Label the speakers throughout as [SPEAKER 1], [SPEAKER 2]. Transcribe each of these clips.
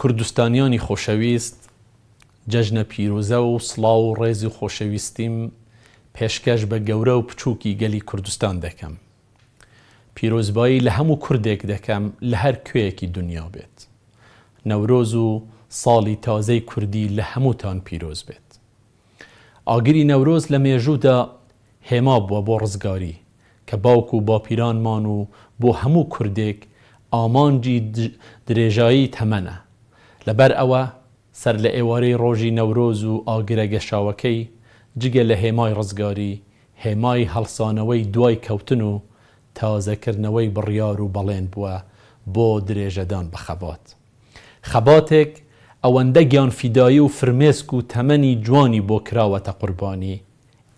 [SPEAKER 1] کوردستانیانی خۆشەویست جەژنە پیرۆزە و سڵاو و ڕێز و خۆشەویستیم پێشکەش بە گەورە و بچووکی گەلی کوردستان دەکەم. پیرۆزبایی لە هەموو کوردێک دەکەم لە هەر کوێیەکی دونیا بێت. نەورۆز و ساڵی تازەی کوردی لە هەمووتان پیرۆز بێت. ئاگری نەورۆز لە مێژوودا هێما بووە بۆ ڕزگاری کە باوک و باپیرانمان و بۆ هەموو کوردێک ئامانجی درێژایی تەمەنە. لەبەر ئەوە سەر لە ئێوارەی ڕۆژی نەورۆز و ئاگرە گەشاوەکەی جگە لە هێمای ڕزگاری، هێمای هەڵسانەوەی دوای کەوتن و تازەکردنەوەی بڕیار و بەڵێن بووە بۆ درێژەدان بە خەبات. خەباتێک ئەوەندە گیانفیدایی و فرمێسک و تەمەنی جوانی بۆ کراوەتە قوربانی،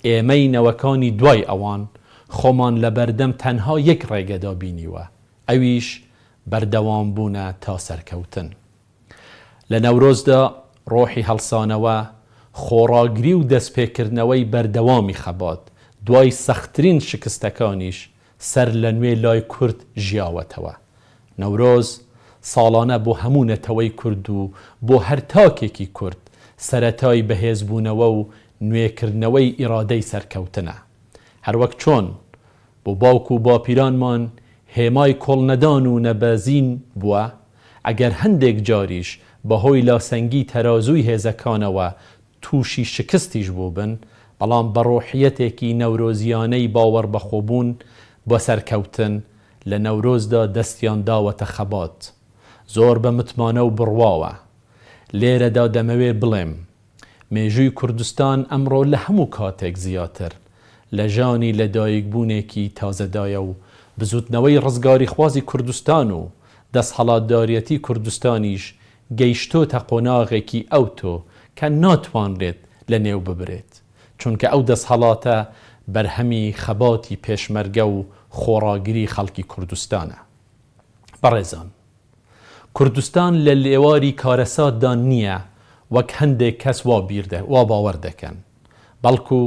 [SPEAKER 1] ئێمەی نەوەکانی دوای ئەوان خۆمان لەبەردەم تەنها یەک ڕێگەدا بینیوە، ئەویش بەردەوامبوونە تا سەرکەوتن. لە نەورۆزدا ڕۆحی هەڵسانەوە، خۆڕاگری و دەستپێکردنەوەی بەردەوامی خەبات، دوای سەختترین شکستەکانیش سەر لە نوێ لای کورد ژیاوەتەوە. نەورۆز ساڵانە بۆ هەموو نەتەوەی کورد و بۆ هەر تاکێکی کورد سەرەتای بەهێزبوونەوە و نوێکردنەوەی ئیرادەی سەرکەوتنە. هەروەک چۆن بۆ باوک و باپیرانمان هێمای کۆڵنەدان و نەبەزین بووە، ئەگەر هەندێک جاریش بەهۆی لاسەنگی تەرازووی هێزەکانەوە تووشی شکستیش بووبن، بەڵام بە ڕۆحیەتێکی نەورۆزیانەی باوەڕبەخۆبوون بۆ سەرکەوتن، لە نەورۆزدا دەستیان داوەتە خەبات. زۆر بە متمانە و بڕواوە. لێرەدا دەمەوێ بڵێم، مێژووی کوردستان ئەمڕۆ لە هەموو کاتێک زیاتر لە ژانی لەدایکبوونێکی تازەدایە و بزووتنەوەی ڕزگاریخوازی کوردستان و دەسهەڵاتداریەتی کوردستانیش گەیشتۆتە قۆناغێکی ئەوتۆ کە ناتوانرێت لە نێو ببرێت، چونکە ئەو دەسهەڵاتە بەرهەمی خەباتی پێشمەرگە و خۆڕاگری خەڵکی کوردستانە. بەڕێزان! کوردستان لە لێواری کارەساتدا نییە وەک هەندێک کەس وا بیر وا باوەر دەکەن، بەڵکو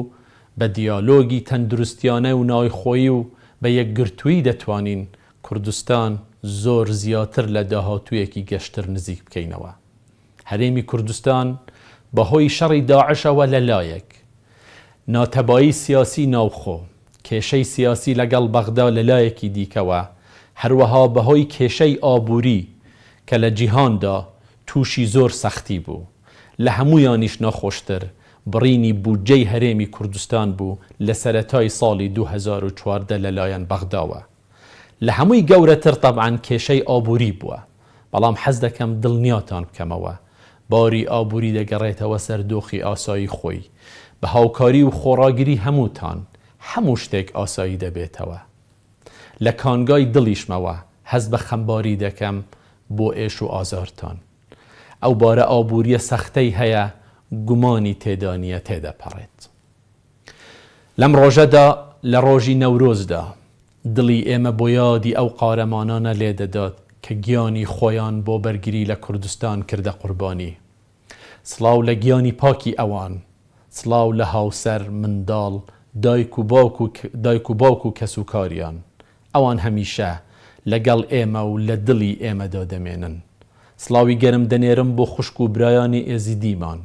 [SPEAKER 1] بە دیالۆگی تەندروستیانە و نایخۆیی و بە یەکگرتوویی دەتوانین کوردستان زۆر زیاتر لە داهاتوویەکی گەشتر نزیک بکەینەوە. هەرێمی کوردستان بەهۆی شەڕی داعشەوە لە لایەک، ناتەبایی سیاسی ناوخۆ، کێشەی سیاسی لەگەڵ بەغدا لە لایەکی دیکەوە، هەروەها بەهۆی کێشەی ئابووری کە لە جیهاندا تووشی زۆر سەختی بوو، لە هەموویانیش ناخۆشتر بڕینی بودجەی هەرێمی کوردستان بوو لە سەرەتای ساڵی 2014 لەلایەن بەغداوە. لە هەمووی گەورەتر تەبعەن کێشەی ئابووری بووە، بەڵام حەز دەکەم دڵنیاتان بکەمەوە باری ئابووری دەگەڕێتەوە سەر دۆخی ئاسایی خۆی، بە هاوکاری و خۆڕاگری هەمووتان هەموو شتێک ئاسایی دەبێتەوە. لە کانگای دڵیشمەوە هەست بە خەمباری دەکەم بۆ ئێش و ئازارتان. ئەو بارە ئابوورییە سەختەی هەیە گومانی تێدا نییە تێدەپەڕێت. لەم ڕۆژەدا، لە ڕۆژی نەورۆزدا، دڵی ئێمە بۆ یادی ئەو قارەمانانە لێدەدات کە گیانی خۆیان بۆ بەرگری لە کوردستان کردە قوربانی. سڵاو لە گیانی پاکی ئەوان، سڵاو لە هاوسەر، منداڵ، دایک و باوک و دایک و باوک و کەسوکاریان. ئەوان هەمیشە لەگەڵ ئێمە و لە دڵی ئێمەدا دەمێنن. سڵاوی گەرم دەنێرم بۆ خوشک و برایانی ئێزیدیمان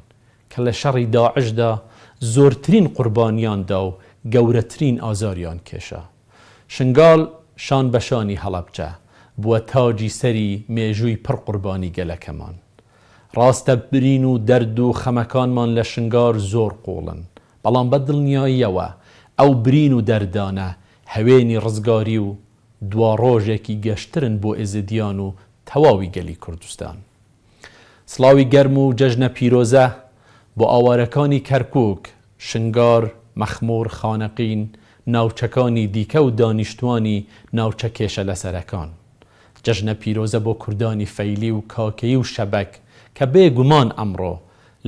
[SPEAKER 1] کە لە شەڕی داعشدا زۆرترین قوربانیان دا و گەورەترین ئازاریان کێشا. شنگال شان بە شانی هەڵەبجە، بووە تاجی سەری مێژووی پڕ قوربانی گەلەکەمان. ڕاستە برین و دەرد و خەمەکانمان لە شنگار زۆر قووڵن، بەڵام بە دڵنیاییەوە ئەو برین و دەردانە هەوێنی ڕزگاری و دواڕۆژێکی گەشترن بۆ ئێزیدیان و تەواوی گەلی کوردستان. سڵاوی گەرم و جەژنە پیرۆزە بۆ ئاوارەکانی کەرکوک، شنگار، مەخمور، خانەقین، ناوچەکانی دیکە و دانیشتوانی ناوچە کێشەلەسەرەکان. جەژنە پیرۆزە بۆ کوردانی فەیلی و کاکەیی و شەبەک کە بێ گومان ئەمڕۆ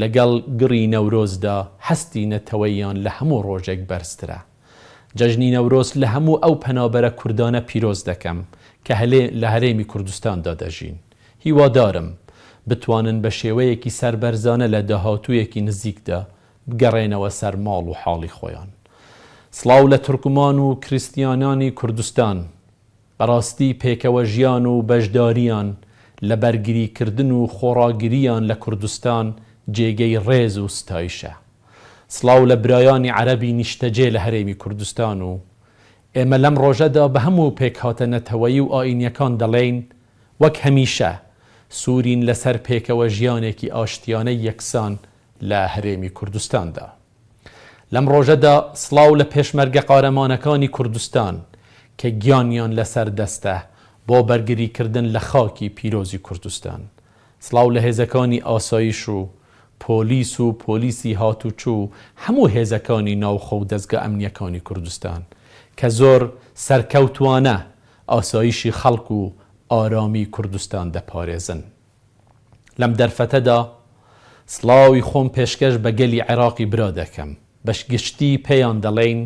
[SPEAKER 1] لەگەڵ گڕی نەورۆزدا هەستی نەتەوەییان لە هەموو ڕۆژێک بەرزترە. جەژنی نەورۆز لە هەموو ئەو پەنابەرە کوردانە پیرۆز دەکەم کە لە هەرێمی کوردستاندا دەژین. هیوادارم بتوانن بە شێوەیەکی سەربەرزانە لە داهاتوویەکی نزیکدا بگەڕێنەوە سەر ماڵ و حاڵی خۆیان. سڵاو لە تورکمان و کریستیانانی کوردستان. بەڕاستی پێکەوە ژیان و بەشداریان. لە بەرگریکردن و خۆڕاگرییان لە کوردستان جێگەی ڕێز و ستایشە. سڵاو لە برایانی عەرەبی نیشتەجێ لە هەرێمی کوردستان و ئێمە لەم ڕۆژەدا بە هەموو پێکهاتە نەتەوەیی و ئایینیەکان دەڵێین وەک هەمیشە سوورین لەسەر پێکەوە ژیانێکی ئاشتیانەی یەکسان لە هەرێمی کوردستاندا. لەم ڕۆژەدا سڵاو لە پێشمەرگە قارەمانەکانی کوردستان کە گیانیان لەسەر دەستە بۆ بەرگریکردن لە خاکی پیرۆزی کوردستان. سڵاو لە هێزەکانی ئاسایش و پۆلیس و پۆلیسی هاتوچو و هەموو هێزەکانی ناوخۆ و دەزگا ئەمنیەکانی کوردستان کە زۆر سەرکەوتوانە ئاسایشی خەڵک و ئارامی کوردستان دەپارێزن. لەم دەرفەتەدا سڵاوی خۆم پێشکەش بە گەلی عێراقی برا دەکەم، بە گشتی پێیان دەڵێین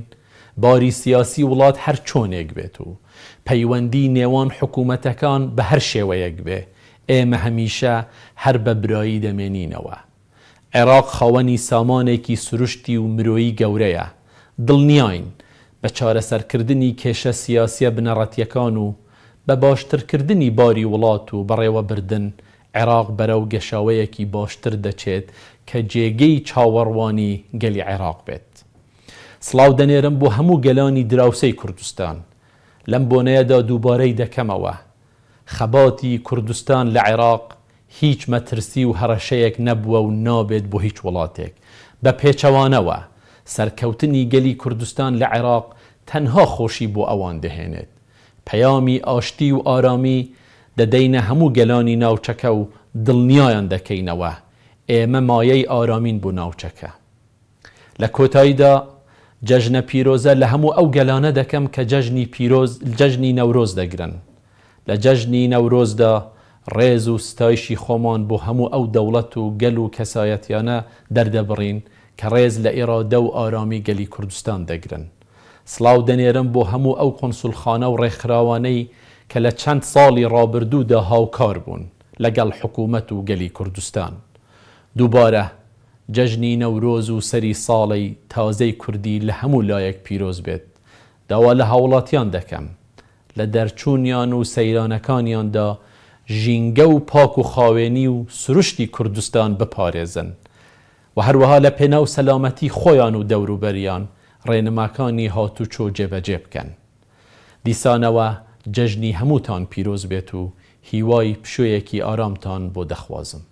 [SPEAKER 1] باری سیاسی وڵات هەر چۆنێک بێت و پەیوەندی نێوان حکوومەتەکان بە هەر شێوەیەک بێ، ئێمە هەمیشە هەر بە برایی دەمێنینەوە. عێراق خاوەنی سامانێکی سروشتی و مرۆیی گەورەیە، دڵنیاین بە چارەسەرکردنی کێشە سیاسیە بنەڕەتیەکان و بە باشترکردنی باری وڵات و بەڕێوەبردن، عێراق بەرەو گەشاوەیەکی باشتر دەچێت کە جێگەی چاوەڕوانی گەلی عێراق بێت. سڵاو دەنێرم بۆ هەموو گەلانی دراوسێی کوردستان. لەم بۆنەیەدا دووبارەی دەکەمەوە، خەباتی کوردستان لە عێراق هیچ مەترسی و هەڕەشەیەک نەبووە و نابێت بۆ هیچ وڵاتێک، بە پێچەوانەوە، سەرکەوتنی گەلی کوردستان لە عێراق تەنها خۆشی بۆ ئەوان دەهێنێت. پەیامی ئاشتی و ئارامی دەدەینە هەموو گەلانی ناوچەکە و دڵنیایان دەکەینەوە، ئێمە مایەی ئارامین بۆ ناوچەکە. لە کۆتاییدا جەژنە پیرۆزە لە هەموو ئەو گەلانە دەکەم کە جەژنی پیرۆز جەژنی نەورۆز دەگرن. لە جەژنی نەورۆزدا ڕێز و ستایشی خۆمان بۆ هەموو ئەو دەوڵەت و گەل و کەسایەتیانە دەردەبڕین کە ڕێز لە ئیرادە و ئارامی گەلی کوردستان دەگرن. سڵاو دەنێرم بۆ هەموو ئەو کونسوڵخانە و ڕێکخراوانەی کە لە چەند ساڵی ڕابردوودا هاوکار بوون لەگەڵ حکوومەت و گەلی کوردستان. دووبارە جەژنی نەورۆز و سەری ساڵی تازەی کوردی لە هەموو لایەک پیرۆز بێت. داوا لە هاوڵاتیان دەکەم لە دەرچوونیان و سەیرانەکانیاندا ژینگە و پاک و خاوێنی و سروشتی کوردستان بپارێزن و هەروەها لە پێناو سەلامەتی خۆیان و دەوروبەریان ڕێنماکانی هاتوچۆ جێبەجێ بکەن. دیسانەوە جەژنی هەمووتان پیرۆز بێت و هیوای پشوویەکی ئارامتان بۆ دەخوازم.